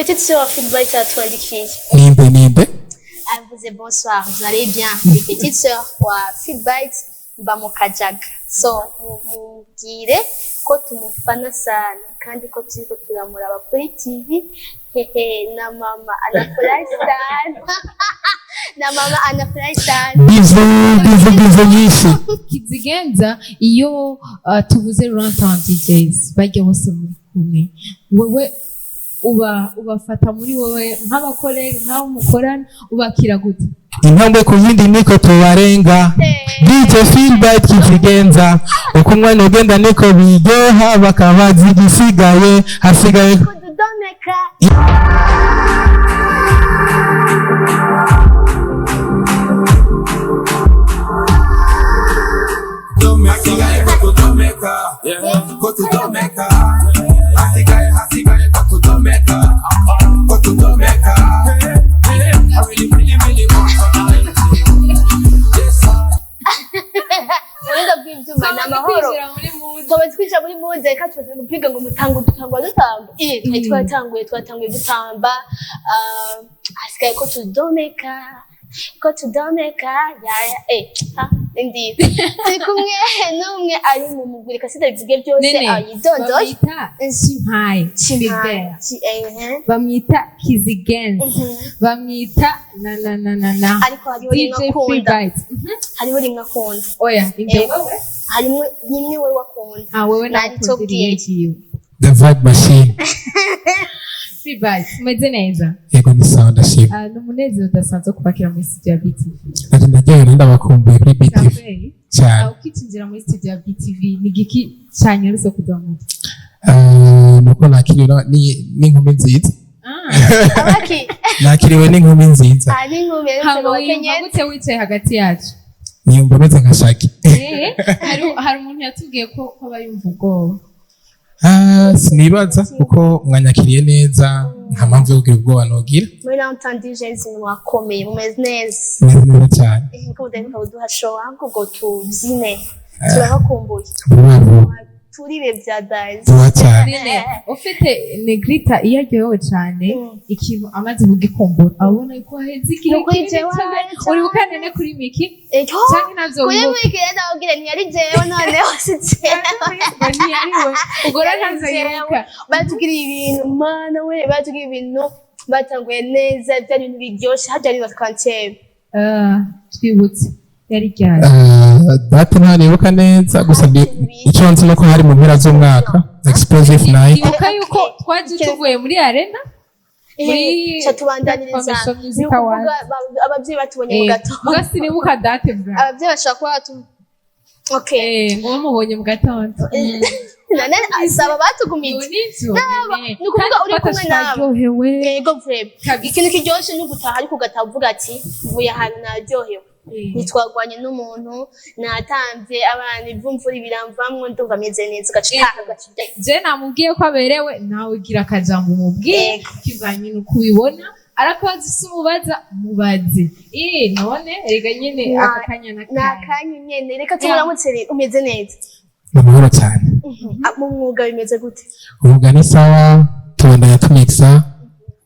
Petite sœur Philbright yatwandikiye. Nimbe nimbe. Avuze: "Bonsoir, vous allez bien? Les petites sœurs wa Philbright mba mu Kajaga, so mubwire ko tumufana sana kandi ko turiko turamuraba kuri TV. Hehe, na mama anafurahi sana, na mama anafurahi sana." Bisous, bisous, bisous nyinshi. Kizigenza, iyo tuvuze Runtown DJs, bajya bose muri kumwe, wewe uba ubafata muri wowe nk'aba collègues, nk'abo mukorana, ubakira gute? Intambwe ku yindi niko tubarenga. DJ Philbright kizigenza, uko umwanya ugenda niko biryoha, bakabaza igisigaye hasigaye. Kududomeka. Hasigaye ko tudomeka, ko tudomeka. Hasigaye, hasigaye ko tudomeka, ko tudomeka. I really, really, really want tonight. Yes, I. Ubuhinga bw'ibyuma ni amahoro. Kwinjira muri mood. Twamaze kwinjira muri mood. Reka tumaze gupiga ngo mutango dutangwa dutamba, twari twatanguye dutamba. Ah, hasigaye ko tudomeka, ko tudomeka ya ha ndi turi kumwe n'umwe ari mu mugwi, reka sitabivuge byose. Nene, Ayidondoye. Bamwita Chimpaye Philbert. Bamwita Kizigenza, bamwita na na na na na Ariko hariho rimwe DJ akunda. Philbright. Hariho rimwe akunda. Oya, ibyo wewe. Harimo rimwe wowe wakunda. Ah, wewe. Nari Nakundiriye tubwiye. jiwe. The Vibe Machine. Philbright, umeze neza? Yego, ni sawa, ndashima. Ah, ni umunezero udasanzwe kubakira muri studio ya BTV. Ati ndaryohewe, ndabakumbuye kuri BTV. Cyane. Cyane. Ah, ukicinjira muri studio ya BTV, ni giki cyanyarutse kuza mu Nuko nakiriwe n'inkumi nziza. Ah, Abaki? Nakiriwe n'inkumi nziza. Ah, n'inkumi yarutse Hama ngo wiyumva bakenyezi. gute wicaye hagati yacu? Niyumva meze nka Shaki. Eh, hari umuntu yatubwiye ko aba yumva ubwoba. Ah, sinibaza, kuko mwanyakiriye neza, nta mpamvu yo kugira ubwoba nogira. Muri Runtown DJs mwakomeye, mumeze neza? Meze neza cyane. Ko mudaheruka kuduha show, ahubwo ngo tubyine, turabakumbuye. Vuba vuba. Turibe bya dazi. Vuba cyane. Nene, ufite Negrita iyo aryohewe cyane, ikintu amaze kugikumbura abona ko haheze igihe Ni ukuri kinini jewe cyane. mbere cyane. Uribuka nene kuri Miki? Eko, Canke ntavyo kuri wibuka? Miki rero ndababwira ntiyari jewe, noneho si jewe. Ngo ntiyari we, ubwo rero ntavyo yibuka. Batugiriye ibintu, mana we, batugiriye ibintu, batanguye neza, byari ibintu biryoshe. Harya ari bakantebe. Ah, twibutse, yari ryari? Ah, date ntanibuka neza, gusa icyo nzi nuko hari mu mpera z'umwaka, Explosive Night. Ibuka yuko twaje tuvuye muri arena muri Ca tubandaniriza. Formation Music Ni ukuvuga Awards. Ababyeyi batubonye mu gatondo. Muga sinibuka date bra. Ababyeyi bashobora kuba batu okay. Ngo bamubonye mu gatondo. None asaba batugumije. Nivyo. Ni ukuvuga uri kumwe nabo. Twaryohewe. Yego, vraiment. Kabisa. Ikintu kiryoshe ni ugutaha, ariko ugataha uvuga ati: "Mvuye ahantu naryohewe, ntitwagwanye n'umuntu, natambye abantu ivumvura biramvamwo, ndumva meze neza." Ugaca utaha, ugaca ujya. Je namubwiye ko aberewe, nawe ugira akajambo umubwiye Yego. kivanye nuko ubibona. Arakabaza isi umubaza, mubaze. None erega nyene aka kanya Ni n'akanya. Akanya nyene, reka tumuramutse rero. Umeze neza? Ni amahoro cyane. Ah, mu mwuga bimeze gute? Umwuga ni sawa, tubandanya tumixa,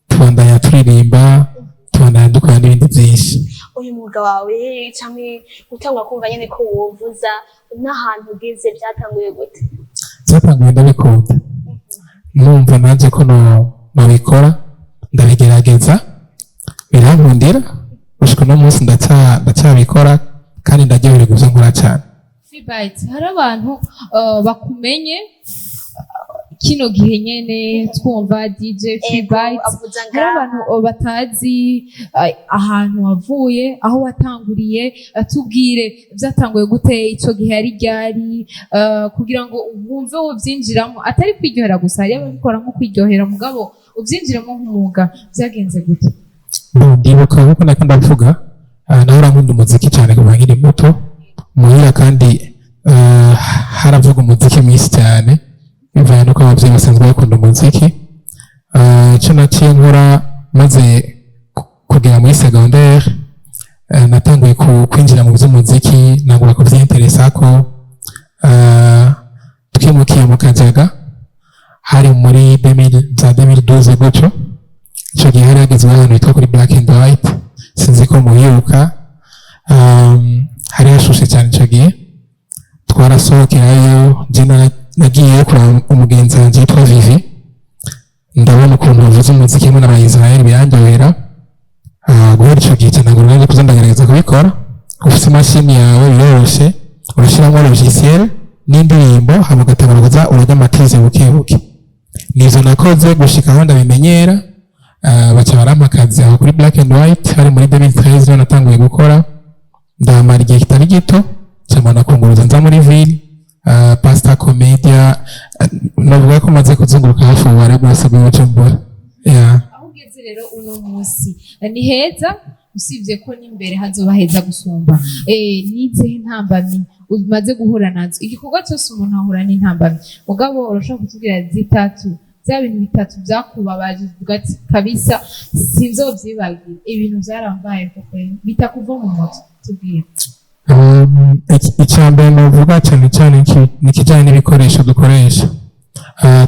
tubandanya turirimba, tubandanya dukora n'ibindi byinshi. Uyu mwuga wawe canke gutangura kumva nyene ko wovuza n'ahantu ugeze, byatanguye gute? Byatanguye ndabikunda, numva nanjye ko nobikora, ndabigerageza birankundira. Gushika uno munsi ndacyabikora kandi ndaryoherwa ibyo nkora cyane. Philbright, hari abantu bakumenye kino gihe nyene twumva DJ Philbright. Avuza Hari ngaha. abantu batazi ahantu wavuye, aho watanguriye. Tubwire byatanguye gute, ico gihe yari ryari, kugira ngo wumve wovyinjiramo, atari kwiryohera gusa. Hariyo ababikora nko kwiryohera, mugabo uvyinjiramo nk'umwuga, byagenze gute? Bon, ndibuka nkuko nako ndavuga, nahora nkunda umuziki cyane kuva nkiri muto muhira, kandi haravuga umuziki mwinshi cyane bivanye nuko ababyeyi basanzwe bakunda umuziki. Icyo naciye nkora maze kugera muri secondaire, natanguye kwinjira mu by'umuziki, nangura kuvyinteresako. Twimukiye mu Kajaga, hari muri 2000 za 2012 gutyo. Ico gihe hari hagezweho ahantu hitwa kuri Black and White, sinzi ko muhibuka. Hari hashushe cyane ico gihe, twarasohokerayo. Je nagiyeyo kuraba umugenzi wanje yitwa Vivi, ndabona ukuntu bavuza umuziki hamwe n'aba Israel, birandyohera. Guhera ico gihe cyane ngo nanjye kuza ndagerageza kubikora. Ufise imashini yawe biroroshe, urashyiramo logiciel n'indirimbo, hama ugatangura kuza urarya amatize buke buke. Nivyo nakoze gushika aho ndabimenyera. Baca barampa akazi aho kuri Black and White, hari muri 2013 niho natanguye gukora. Ndamara igihe kitari gito, camana kunguruza nza muri ville, Pasta Comedia. Navuga ko maze kuzunguruka hafi ububare bwose bw'i Bujumbura, yeah. Aho ugeze rero uno munsi ni heza, usibye ko n'imbere hazoba heza gusumba. Nizihe ntambamyi umaze guhura nazo? Igikorwa cyose umuntu ahura n'intambamyi, mugabo urashobora kutubwira zitatu, bya bintu bitatu byakubabaje, uvuga ati kabisa sinzovyibagira, ibintu byarambaye koko bitakuva mu mutwe? Tubwire. Icya mbere novuga cyane cyane ni ikijyanye n'ibikoresho dukoresha.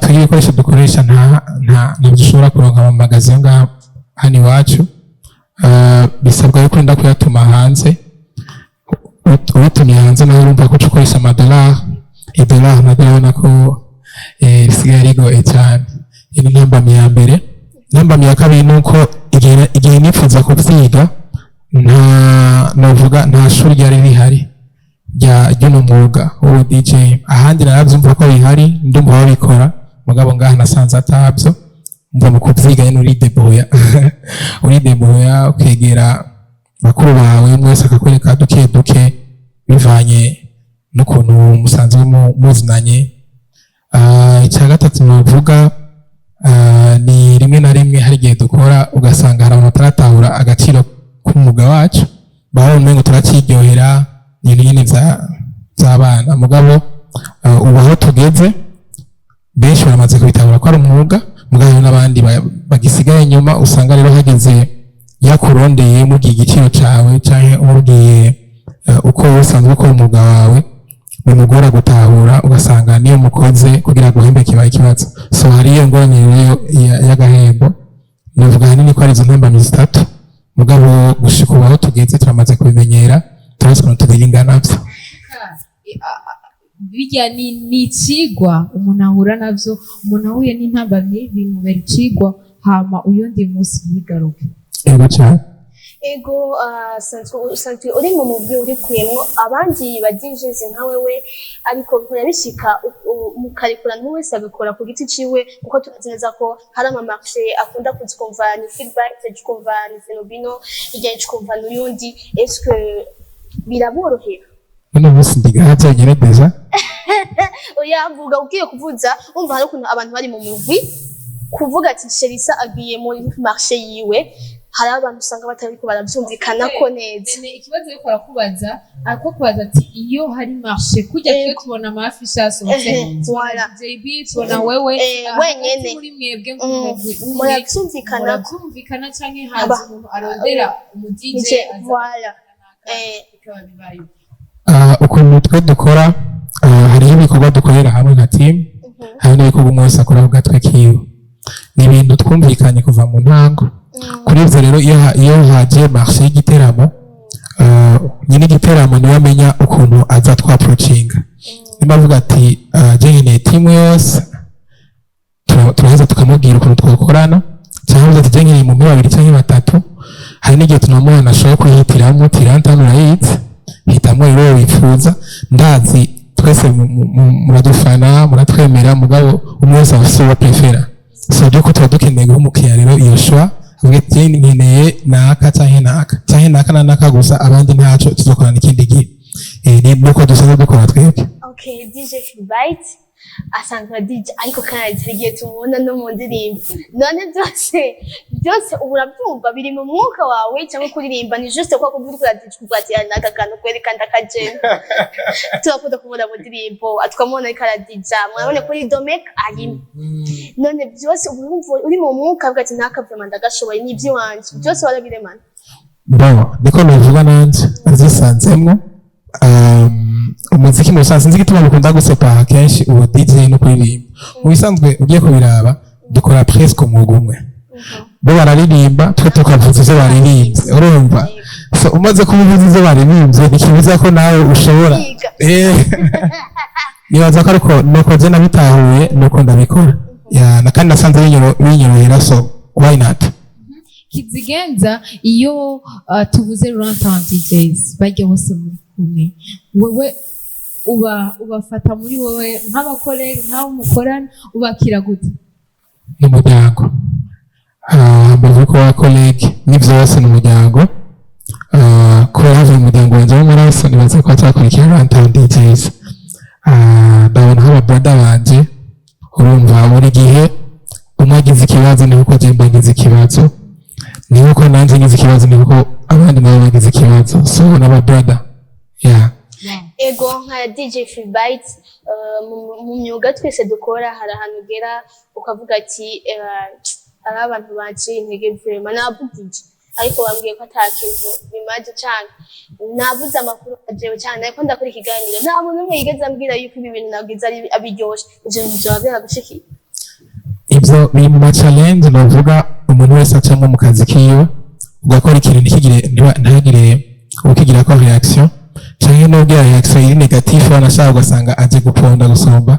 Twebwe ibikoresho dukoresha nta ntabyo ushobora kuronka mu magasin ngaha hano iwacu. Bisabwa yuko urinda kuyatuma hanze. Ubitumye hanze nawe urumva ko uca ukoresha amadolari, idolari naryo urabona ko risigaye rigoye cyane. Iyi ni intambamyi ya mbere. Intambamyi ya kabiri ni uko igihe nifuza kubyiga, nta novuga nta shuri ryari rihari ry'uno mwuga w'ubu DJ. Ahandi narabyumva ko bihari, ndumva babikora, mugabo ngaha nasanze atabyo. Mva mu kubyiga nyine urideboya, urideboya, ukegera bakuru bawe, umwe wese akakwereka duke duke bivanye n'ukuntu musanzwe muzinanye. Icya gatatu novuga, ni rimwe na rimwe hari igihe dukora ugasanga hari abantu bataratahura agaciro k'umwuga wacu, babona umengo turakiryohera, ni ibintu nyine by'abana. Mugabo ubu aho tugeze benshi baramaze kubitahura ko ari umwuga, mugabo hari n'abandi bagisigaye inyuma. Usanga rero hageze yakurondeye, umubwiye igiciro cawe canke umubwiye uko usanzwe ukora umwuga wawe, bimugora gutahura, ugasanga niyo mukoze kugira ngo uhembe kibaye ikibazo. So hari iyo ngorane rero y'agahembo. Novuga ahanini ko ari izo ntambamyi zitatu, mugabo gushika ubu aho tugeze turamaze kubimenyera, turazi ukuntu tubiringa navyo. Bijya ni icigwa umuntu ahura navyo. Umuntu ahuye n'intambamyi bimubera icigwa, hama uyundi munsi ntibigaruke. Yego cyane. Ego, usanzwe uri mu mugwi urikuyemwo abandi ba DJs nka wewe, ariko bihora bishika mukarekura n'umwe wese agakora ku giti ciwe, kuko tuzi neza ko hari ama marché akunda kuza, ukumva ni Feedback, ukumva ni Zenobino, hirya y'ejo ukumva n'uyundi. Est-ce que biraborohera? Uno munsi ndi ngaha jenyine déjà. Oya, mvuga ugiye kuvuza, umva hari ukuntu abantu bari mu mugwi, kuvuga ati Sherisa agiye muri marché yiwe, hari abantu usanga batariko baravyumvikanako neza. Nene ikibazo ariko arakubaza, ariko kubaza ati iyo hari marché kujya twe tubona amafishi yasohotse, tubona JB, tubona wewe, wenyene. Hagati muri mwebwe nk'umugwi umwe, muravyumvikanako? Muravyumvikana canke haza umuntu arondera umu DJ Nje, aza voilà. bikaba bibaye? Ukuntu twe dukora, hariho ibikorwa dukorera hamwe nka team, hari n'ibikorwa umwe wese akora ku gatwe kiwe. Ni ibintu twumvikanye kuva mu ntango. Kuri ivyo rero, iyo haje marché y'igiteramo, nyine igiteramo niwe amenya ukuntu aza twaapproachinga. Nimba avuga ati je nkeneye team yose, turaheza tukamubwira ukuntu twakorana, cyangwa avuga ati je nkeneye mu babiri cyangwa batatu. Hari n'igihe tunamuha ashobora kuyihitiramo, tirantano urayizi, hitamo rero wifuza. Ndazi twese muradufana, muratwemera, mugabo umwe wese aba afise uwo préféra. So byo ko tuba dukeneye guha umukiriya rero iyo choix, avuga ati "Je nkeneye naka canke naka canke naka na naka gusa, abandi ntaco, tuzokorana ikindi gihe." Ni nuko dusanzwe dukora twebwe. Okay, DJ Philbyte asanzwe DJ, ariko kandi hari igihe tumubona no mu ndirimbo. None byose byose ubu urabyumva biri mu mwuka wawe, cyangwa kuririmba ni juste ko kuvuga uriko ura DJ, kuvuga ati naka kantu kweri kandi akajena? Turakunda kumubona mu ndirimbo, tukamubona ariko aradija, murabona kuri Domek arimo. None byose ubu urumva uri mu mwuka, avuga ati naka vraiment ndagashoboye, ni iby'iwanje byose, warabiremana? Bon, niko novuga nanje nazisanzemwo. Umuziki mu bisanzwe, sinzi igituma bikunda gusepara kenshi ubu DJ no kuririmba. Mu bisanzwe ugiye kubiraba dukora presque umwuga umwe. Bo bararirimba, twe tukavuza ivyo baririmbye, urumva? So umaze kuba uvuza ivyo baririmbye, ntikibuza ko nawe ushobora Kwiga. Nibaza ko ariko nuko je nabitahuye, nuko ndabikora. Ya, na kandi nasanze binyorohera, so why not? Kizigenza, iyo tuvuze Runtown DJs, bajya bose muri kumwe, wewe uba ubafata muri wowe nk'aba collègues, nk'abo mukorana, ubakira gute? N'umuryango. Mbavuga ko wa collègue ni byose, ni umuryango. Kubera havuye umuryango wanjye w'amaraso, nibaza ko hatakurikira Runtown DJs. Ndabona nk'aba brother banje, urumva, buri gihe umwe agize ikibazo ni uko je mba ngize ikibazo, ni uko nanjye ngize ikibazo, ni uko abandi nabo bagize ikibazo, so n'aba brother, yeah. Ego, nka DJ Philbyte, mu myuga twese dukora hari ahantu ugera ukavuga ati hari abantu banciye intege, vraiment navugije ariko bambwiye ko ata kintu bimaze cane, navuze amakuru jewe cane, ariko ndakora ikiganiro nta muntu n'umwe yigeze ambwira yuko ibi bintu nagize ari abiryoshe. Ivyo bintu vyoba byaragushikiye? Ibyo biri mu ma challenge navuga umuntu wese acamo mu kazi kiwe, ugakora ikintu ntikigire ntagire ukigira ko reaction, canke n'ubwo reaction iri négative, wanashaka ugasanga aje guponda gusumba.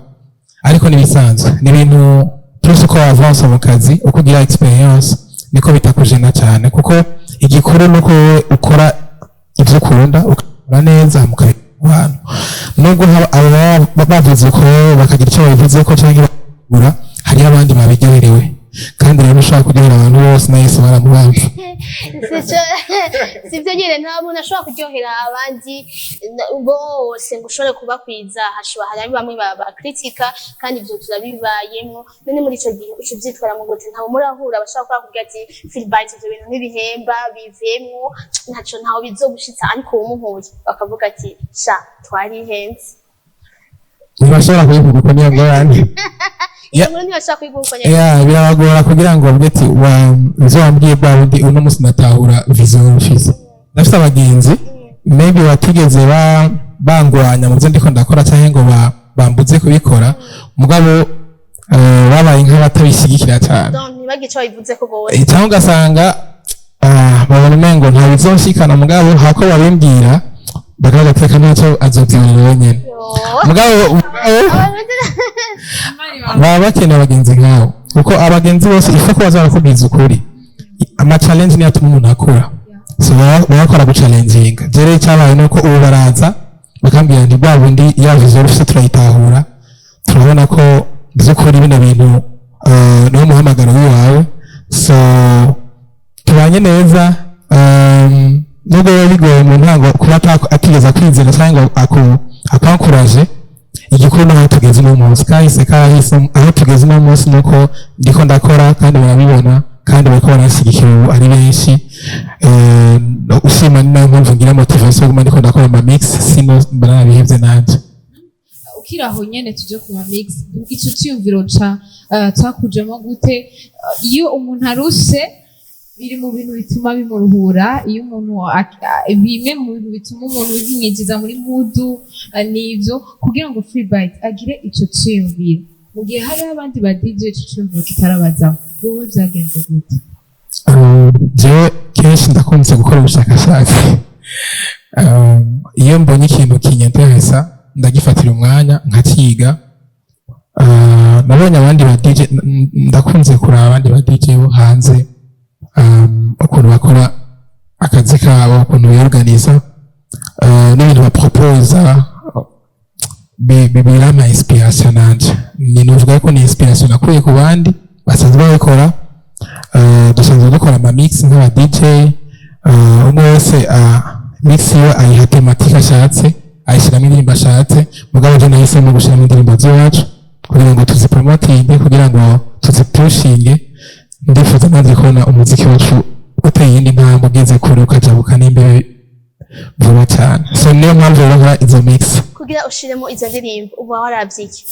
Ariko n'ibisanzwe, ni ibintu plus uko avance mu kazi, uko ugira expérience, niko bitakujena cyane, kuko igikuru nuko wowe ukora ibyo ukunda, ukora neza mukabikora abantu, nubwo abo baba bavuze ko bakagira icyo babivuze ko cyangwa bakagura, hariho abandi babiryoherewe. Kandi rero ushobora kuryohera abantu bose, na Yesu baramubanje. Sivyo nyene, nta muntu ashobora kuryohera abandi bose ngo ushobore kubakwiza. Hashobora hari bamwe bakritika, kandi ivyo turabibayemwo. None muri ico gihe uca uvyitwaramwo gute? Ntawe murahura bashobora kuba bakubwira ati: "Philbyte, ivyo bintu ntibihemba, bivemwo, ntaco, ntaho bizogushitsa," ariko uwumuhuye bakavuga ati: "Sha, twarihenze"? Ntibashobora kubivuga uko, niyo ngorane. Iyo nkuru ntibashobora kuyivuga uko nyene. Yeah, birabagora kugira ngo bavuge ati: "Ivyo wambwiye bwa bundi, uno munsi natahura vision mfise." Ndafise abagenzi maybe batigeze bangwanya mu byo ndiko ndakora canke ngo bambuze kubikora, mugabo babaye nk'abatabishyigikira cyane. Donc ntibagire ico babivuzeko bose. Cyangwa ugasanga babona umengo nta bizonshikana, mugabo hako babimbwira bakavuga ati: "Reka ntacyo, azovyibonera wenyene." Yo. Mugabo baba bakeneye abagenzi nk'abo, kuko abagenzi bose ifa ko baza barakubwiza ukuri. Ama challenge niyo atuma umuntu akura, so baba bakora guchallenginga. Rero icyabaye ni uko ubu baraza bakambwira nti: "Bwa bundi ya vision ufise turayitahura, turabona ko by'ukuri bino bintu niwo muhamagaro w'iwawe." So tubanye neza, nubwo biba bigoye mu ntango kuba atigeze akwizera cyangwa ngo akwankuraje. Igikuru n'aho tugeze uno munsi, kahise kahise. Aho tugeze uno munsi nuko ndiko ndakora kandi barabibona, kandi bariko baranshyigikira ubu ari benshi. Ushima ni nayo mpamvu ngira motivation yo kuguma ndiko ndakora ama mix, sino mba narabihevye nanje. Ukiri aho nyene, tuje ku ma mix. Ico ciyumviro ca cakujemo gute? Iyo umuntu arushe, biri mu bintu bituma bimuruhura. Iyo umuntu bimwe mu bintu bituma umuntu bimwinjiza muri mood, nivyo kugira ngo Philbyte agire ico ciyumviro mu gihe hariho abandi ba DJ ico ciyumviro kitarabazamo, wowe vyagenze gute? Jewe kenshi ndakunze gukora ubushakashatsi. Iyo mbonye ikintu kinyenteresa, ndagifatira umwanya nkakiga. Nabonye abandi ba DJ, ndakunze kuraba abandi ba DJ bo hanze, ukuntu bakora akazi kabo, ukuntu biyorganiza, n'ibintu baproposa, birampa inspiration nanje. Ni nuvuga ko ni inspiration nakuye ku bandi basanzwe babikora. Dusanzwe dukora ama mix nk'aba DJ. Umwe wese mix yiwe ayiha thématique ashatse, ayishyiramo indirimbo ashatse. Mugabo je nahisemo gushyiramo indirimbo z'iwacu kugira ngo tuzipromotinge, kugira ngo tuzipushinge. Ndifuza nanjye kubona umuziki wacu uteye iyindi ntambwe, ugeze kure, ukajabuka n'imbibe vuba cyane. So niyo mpamvu rero nkora izo mix. Kugira ushiremo izo ndirimbo uba waravye iki?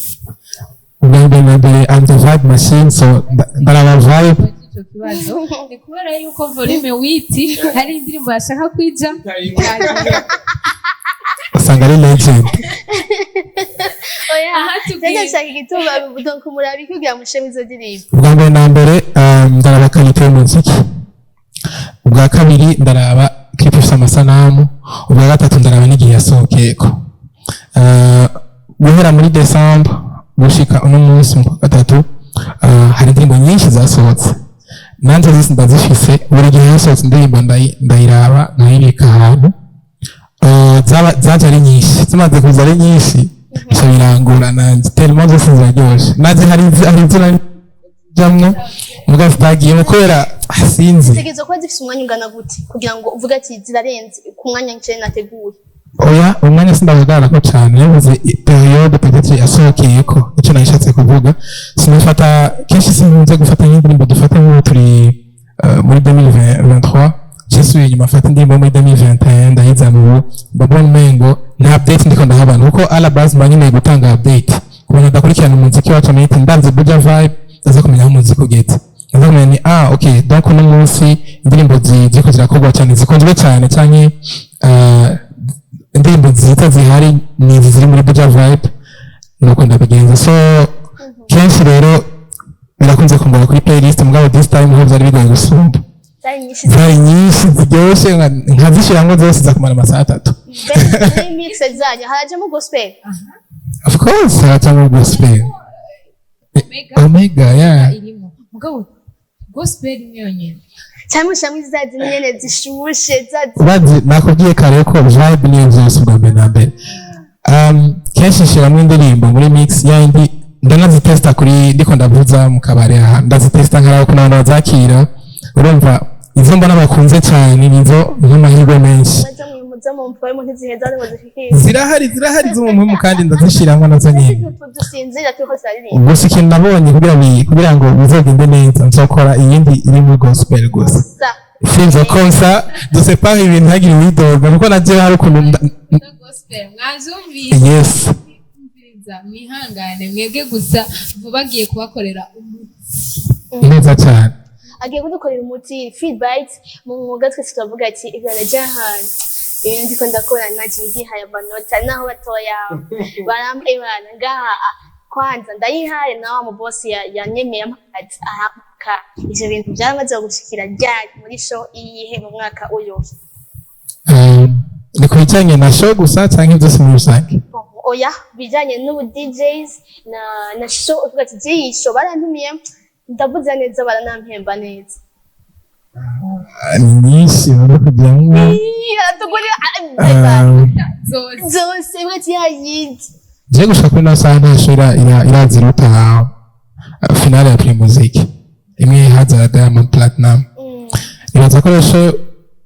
Ubwa mbere na mbere, I'm the vibe machine, so ndaraba vibe. Ico kibazo ni kubera yuko volume 8 hari indirimbo yashaka kwija. Usanga ari legend. Oya. Aha, tubwire. Ndashaka igituma, donc murabi kugira musheme izo ndirimbo. Ubwa mbere na mbere, ndaraba qualité y'umuziki. Ubwa kabiri, ndaraba clip ifite amasanamu. Ubwa gatatu, ndaraba n'igihe yasohokeyeko. Guhera muri December gushika uno munsi mu kwa gatatu, hari indirimbo nyinshi zasohotse, nanjye zose ndazifise. Buri gihe hasohotse indirimbo ndayiraba nkayibika ahantu. Zaje ari nyinshi, zimaze kuza ari nyinshi bica birangora nanjye, tellement zose ziraryoshe. Nanjye hari izo nari jamwo muga zitagiyemo kubera sinzi. Zitegerezwa kuba zifise umwanya ungana gute kugira ngo uvuge ati zirarenze ku mwanya nje nateguye? Oya, umwanya sindahagarara ko cyane, yavuze période peut-être yasohokeyeko. Icyo nashatse kuvuga, sinafata kenshi, sinkunze gufata nk'indirimbo, dufate nk'ubu turi muri 2023, jesuye inyuma afata indirimbo muri 2021 ndayizana ubu, mbabona umengo nta update ndiko ndaha abantu, kuko à la base mba nkeneye gutanga update ku bantu badakurikirana umuziki wacu. Amenye ndavye Buja Vibe, ndaza kumenya aho umuziki ugeze, ndaza kumenya ni ok, donc uno munsi indirimbo ziriko zirakorwa cyane, zikunzwe cyane, canke indirimbo nziza zihari ni izi ziri muri Buja Vibe, nuko ndabigenza. So kenshi rero birakunze kumbona kuri playlist, mugabo this time ho byari bigoye gusumba. Zari nyinshi. Zari nyinshi ziryoshe, nkazishiramwo zose zakumara amasaha 3. Mbese muri mix zanyu harajemo gospel? Of course haracamo gospel. Omega. Omega, yeah. Irimo mugabo gospel imwe yonyene. Cyangwa ushyiramo za zindi nyene zishushe za Urazi nakubwiye kare ko vibe niyo byose. Ubwa mbere na mbere, kenshi nshiramo indirimbo muri mix yindi, ndanazitesta kuri ndiko ndavuza mu kabari aha, ndazitesta nkaraba ukuntu abantu bazakira. Urumva izo mbona bakunze cyane nizo nk'amahirwe menshi. Baza mu muza mu mpfoye mu ntiziheza ngo zishikire. Zirahari, zirahari zo mu mpemu, kandi ndazishiramwo nazo nyene. Dusinzira turiko turaririmba. Gusa ikintu nabonye, kugira ngo bizogende neza, nzokora iyindi iri muri gospel gusa. Sa. Sinzo konsa dusepara ibintu ntagire uwidoga, kuko navyo hari ukuntu Gospel mwazumvise? Yes. Mwumviriza, mwihangane mwebwe gusa, vuba agiye kubakorera umuti. Neza cyane. Agiye kudukorera umuti feedback mu mwuga. Twese turavuga ati ibara ry'ahantu ibintu ndiko ndakora nanje ndihaye amanota, naho batoya barampa ibana ngaha. Kwanza ndayihaye nawe mu boss yanyemeye ati arampa. Ivyo bintu byaramaze gushikira ryari, muri show iyihe, mu mwaka uyu? Ni ku bijyanye na show gusa cyangwa byose muri rusange? Oya, bijanye n'ubu DJs na show, uvuga ati iyi show barantumiye, ndavuze neza, baranampemba neza. Ah, ni nyinshi bari kujyamo. Ih, aratugurira. Zose. Zose, ivuga ati yayindi. Je gushika kuri ino saha nta show iraziruta finale ya Primusic imwe haza Diamond Platinum. Nibaza ko rero show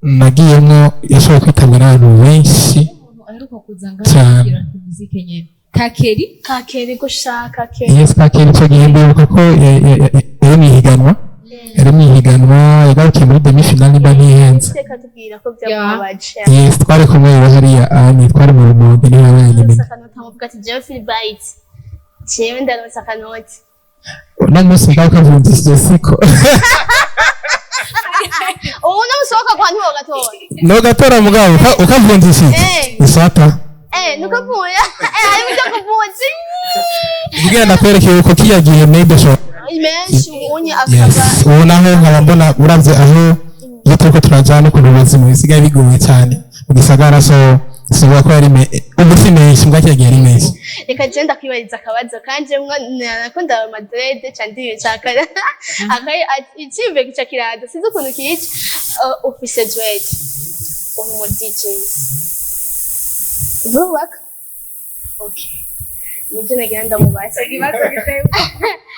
nagiyemwo yashoboye kwitabwa n'abantu benshi. Umuntu aheruka kuza ngaha Cyane. kugira ku muzike nyene kakeri. Kakeri gushaka kakeri. Yes, kakeri. Icyo gihe ndibuka ko yari mw'ihiganwa, yagarukiye muri demi finale nimba ntihenze. Iteka tubwira ko byamubabaje. Yes, twari kumwe rero hariya ani twari mu Rumonge, niho yabaye Ndaronse nyine. akanota, nkavuga ati jewe Philbyte, jewe ndaronse akanota. Uno munsi ngaho kavunjishije siko. Ubu namusohoka kwa ntiwogatora. No gatora mugabo ukavunjishije isata. Eh, nuko vuya harimo ibyo kuvunja. Kugira ndakwereke yuko kiriya gihe maybe show menshi ubunye akaba. Yes, ubu naho nkaba mbona uravye aho iyo turiko turaja n'ukuntu ubuzima bisigaye bigoye cyane mu gisagara, so sivuga ko yari ubu si menshi, mbwa kiriya gihe ari menshi. Reka je ndakwibariza akabazo kanje mwo nakunda Madrid ca ndibishaka akaye icimbe gica kiraza, sinzi ukuntu kica. Ufise dread, uri mu DJ, urubaka, okay, nibyo nagira ndamubaza,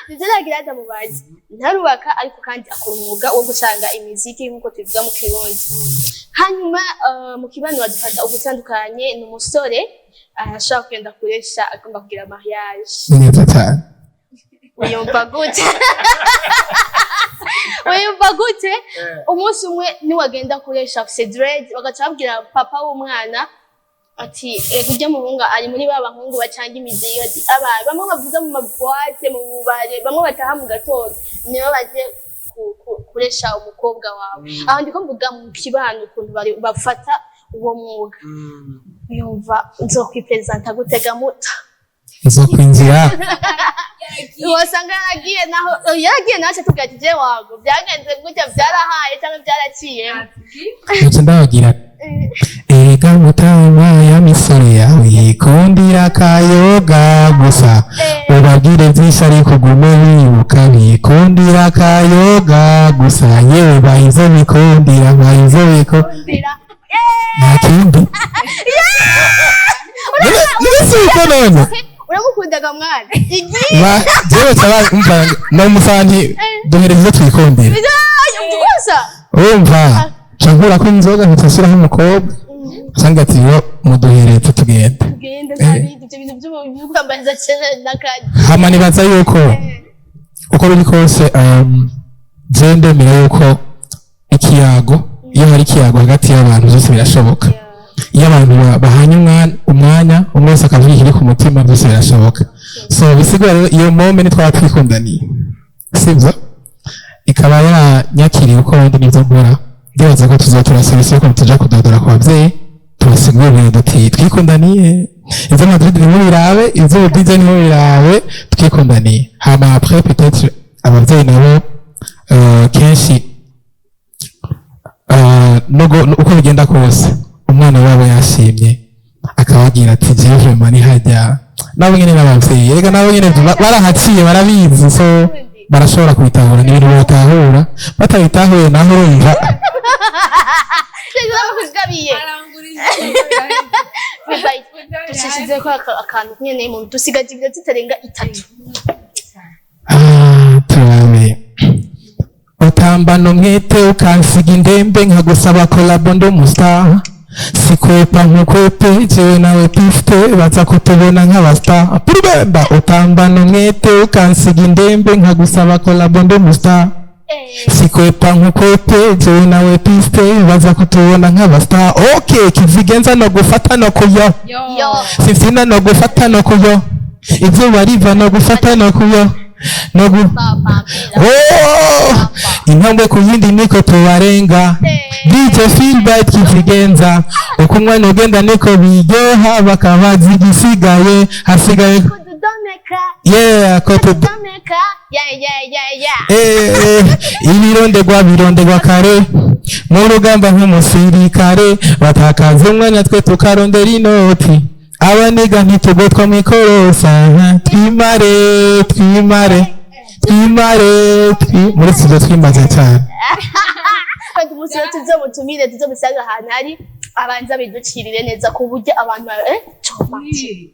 nibyo nagira ndamubaza. Ntarubaka, ariko kandi akora umwuga wo gucanga imiziki nk'uko tubivuga mu Kirundi. Hanyuma mu kibano badufata ugutandukanye. Ni umusore arashobora kugenda kuresha, agomba kugira mariage. Neza cyane. Wiyumva gute? Wiyumva gute umunsi umwe niwagenda kuresha afise dread, bagaca babwira papa w'umwana ati ego ujya muhungu ari muri ba bahungu bacanga imiziki, ati aba bamwe bavuza mu ma boîte, mu bubare, bamwe bataha mu gatondo, nibo baje kuresha umukobwa wawe? Aho ndiko mvuga mu kibano ukuntu bafata uwo mwuga. Yumva nzokwipresenta gutega muta? Nzokwinjira. Wasanga yaragiye naho, yaragiye nawe atubwira ati: "Je wago byagenze gutya, byarahaye cyangwa byaraciyemo." Nca ndababwira: "Erega mutama ya misore yawe yikundira akayoga gusa. Ubabwire byinshi ariko ugume wibuka bikundira akayoga gusa. Yewe, bahize bikundira, bahize bikundira." Nta kindi. None si uko none? Uramukundaga mwana igiye. Jewe cyaba umva no musanti duhereze ibyo twikundira. Gusa. Urumva nca nkurako inzoga, nkaca nshyiraho umukobwa, usanga ati: "Yo muduhereze tugende." Tugende, nta bindi, ibyo bintu by'ukwambariza cyane n'akandi. Hama nibaza yuko uko biri kose, je ndemera yuko ikiyago, iyo hari ikiyago hagati y'abantu, byose birashoboka. Iyo abantu bahanye umwanya, umwe wese akavuga ikiri ku mutima, byose birashoboka. So bisigura rero iyo moment nitwaba twikundaniye, sibyo, ikaba yaranyakiriye uko wenda nibyo nkora, ndibaza ko tuzotura solution ko tuja kudodora ku babyeyi, tubasigurire duti: "Twikundaniye, ibyo Madrid ntimubirabe, ibyo DJ ntimubirabe, twikundaniye." Hama après peut-être ababyeyi nabo, kenshi, nubwo uko bigenda kose umwana wabo yashimye akababwira ati: "Jewe vraiment nihajya." Nabo nyene n'abavyeyi erega nabo nyene barahaciye, barabizi, so barashobora kubitahura. Ni ibintu batahura. Batabitahuye naho urumva. Kugabiye dushyize ko akantu nyene mu dusigaje iminota itarenga 3. Ah, turabe. Utambana umwete ukansiga indembe, nkagusaba collabo, ndi umu star, sikwepa nkukwepe, jewe nawe pifte baza kutubona nk'aba star purubemba. Utambana umwete ukansiga indembe, nkagusaba collabo, ndi umu star, sikwepa nkukwepe, jewe nawe pifte baza kutubona nk'aba star. Okay, kizigenza no gufata no kuyo. Yo. Sisina no gufata no kuyo, izuba riva no gufata no kuyo no gu. Papa. Oh! Intambwe ku yindi niko tubarenga. DJ Philbert kizigenza, uko umwanya ugenda niko biryoha, bakabaza igisigaye hasigaye. Kududomeka. Yeah, ko tu Kududomeka, yeah yeah yeah yeah. Eh, ibirondegwa birondegwa kare mu rugamba nk'umusirikare, batakaza umwanya twe tukarondera inoti. Abaniga ntitugotwa mwikorosa, twimare twimare twimare muri studio twimaze cyane. Kandi umunsi rero tuzomutumire, tuzomusanga ahantu hari, abanza biducirire neza ku buryo abantu comati,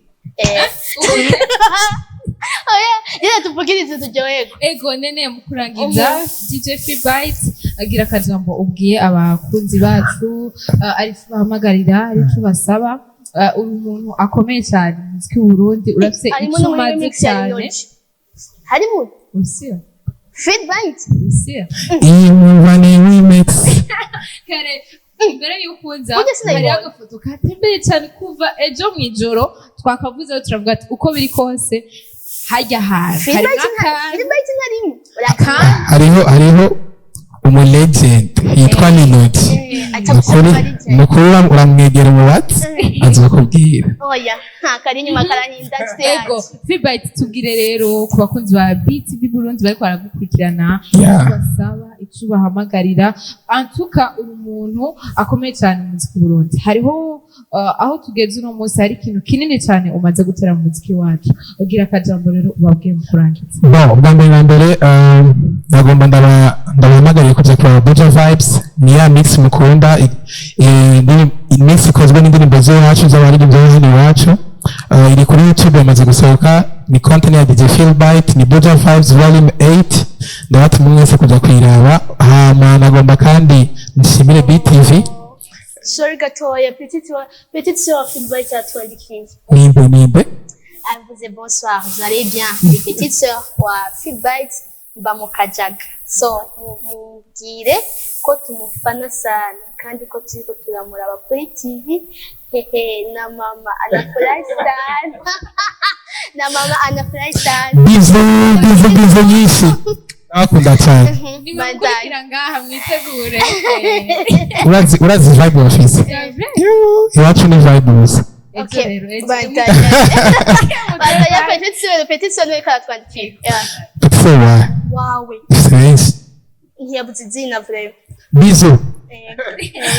oya nyine tuvugirize turyoherwe. Ego nene, mu kurangiza, DJ Philbert agira akajambo ubwiye abakunzi bacu, arico bahamagarira, arico basaba. Uri umuntu akomeye cyane mu muziki w'Uburundi, urafise Harimo ico no muri umaze remix ya cyane. Linoji harimo. Usiyo. Philbert. Usiyo. Iyi mwumva ni remix. Kare mbere y'uko uza Burya sinayibonye. hariho agafoto katembeye cyane kuva ejo mu ijoro, twakavuzeho turavuga ati uko biri kose hajya hantu harimo akantu. Philbert ntarimo. Kandi Hariho umu legend yitwa Linoti. Nukuri nukuri uramwegera umubatsi azokubwira. Oya, nta kari inyuma karahinda. Ego Philbert, tubwire rero ku bakunzi ba BTV Burundi bariko baragukurikirana, icyo basaba, icyo ubahamagarira. Antuka uri umuntu akomeye cyane mu muziki Burundi. Hariho aho tugeze uno munsi, hari ikintu kinini cyane umaze gutera mu muziki wacu. Ugira akajambo rero ubabwiye mu kurangiza. Bon, ubwa mbere na mbere, ndagomba ndabahamagariye kuja kuraba Buja Vibes. Ni ya mix mukunda, mix ikozwe n'indirimbo z'iwacu, z'abaririmbyi bo hano iwacu. Iri kuri YouTube, yamaze gusohoka. Ni content ya DJ Philbert, ni Buja Vibes volume 8. Ndabatuma mwese kuja kuyiraba. Hama nagomba kandi nshimire BTV. Sorry gatoya, petite sœur Philbert yatwandikiye. Nimbe nimbe. Avuze: "Bonsoir, vous allez bien, les petites sœurs wa Philbert bamukajaga. So mubwire ko tumufana sana kandi ko turiko turamuraba kuri TV, hehe, na mama anafurahi sana, na mama anafurahi sana." Bisous, bisous, bisous nyinshi, ndabakunda cyane. Nimukurikira ngaha mwitegure. Urazi vibe bafise. Iwacu ni vibe gusa. Ejo Okay. rero, ejo. Bandanya. Bandanya, petite sœur, petite sœur niwe karatwandikiye. Yeah. Petite sœur wawe? Wawe. Ifise benshi. Ntiyabuze izina vraiment. Bizu.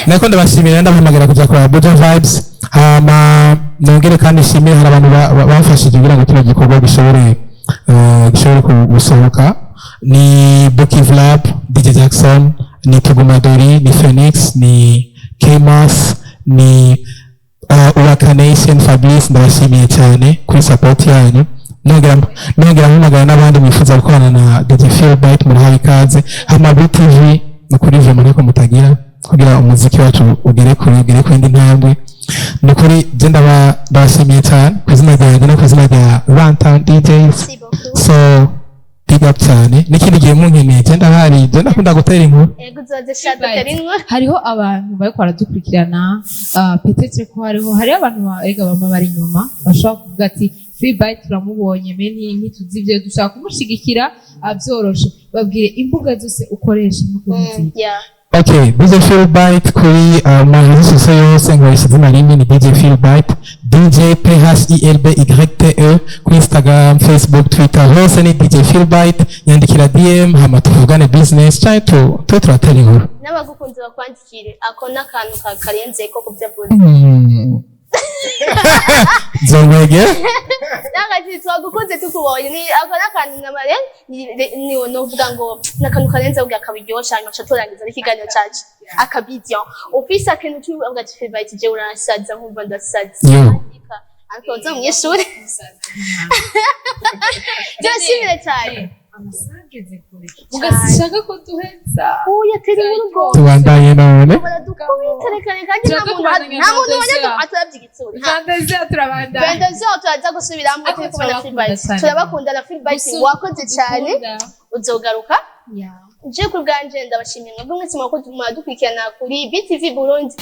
Nako ndabashimira, ndabahamagara kuja kwa Buja Vibes. Hama nongere kandi nshimire, hari abantu bamfashije kugira ngo kino gikorwa gishobore gusohoka. Ni Buki Vlab, DJ Jackson, ni Tugumadori, ni Phoenix, ni Kmas, ni Uraka Nation, Fabrice. Ndabashimiye cyane kuri support yanyu. Nongera mpamagara n'abandi mwifuza gukorana na DJ Philbert, murahawe ikaze. Hama BTV, ni ukuri vraiment ariko mutagira kugira umuziki wacu ugere kure, ugere ku yindi ntambwe. Ni ukuri je ndabashimiye cyane ku izina ryanjye no ku izina rya Runtown DJs. Merci beaucoup. So big up cyane. N'ikindi gihe munkeneye, je ndahari, je ndakunda gutera inkuru. Ego, uzoze shaka rimwe. Hariho abantu bariko baradukurikirana, peut-être ko hariho abantu erega bama bari inyuma, bashobora kuvuga ati: "Philbert turamubonye, mais ntituzi ivyo, dushaka kumushigikira." Vyoroshe, babwire imbuga zose ukoresha n'ukuntu zitwa. Yeah. Okay, DJ Philbert kuri ma réseaux sociaux yose nkoresha izina rimwe, ni DJ Philbert, DJ P H I L B Y T E. Kuri Instagram, Facebook, Twitter, hose ni DJ Philbert. Nyandikira DM hama tuvugane business canke tu tube turatera inkuru. N'abagukunze bakwandikire, ako n'akantu karenzeko ku byo avuze. Zongwege. Nagati twagukunze tukubonye, ni ako n'akantu namare ni novuga ngo n'akantu karenze ubwa kabiryosha. Hanyuma tuca turangiza n'ikiganiro cacu akabidiyo ufise akintu tuvuga ati: "Philbert, je uransaza nkumva ndasaza." Yo. Ariko uza munyeshuri, turashimire cyane. Ugasishaka ko duheza. Oya, teri urugo. Tubandanye none. Baradukubita, reka reka, kandi nta Turaza muntu kubandanya. Nta muntu Vendezia. atarabye igitsure. Vendezia, turabandanya. Bendezo turaza gusubiramo. Ariko Turi kumwe na turabakunda Philbert. cyane. Turabakunda na Philbert. Gusa Wakoze cyane. dukunda. Uzogaruka. Je ku bwanje ndabashimiye mwebwe mwese mwakoze mwadukurikirana kuri BTV Burundi.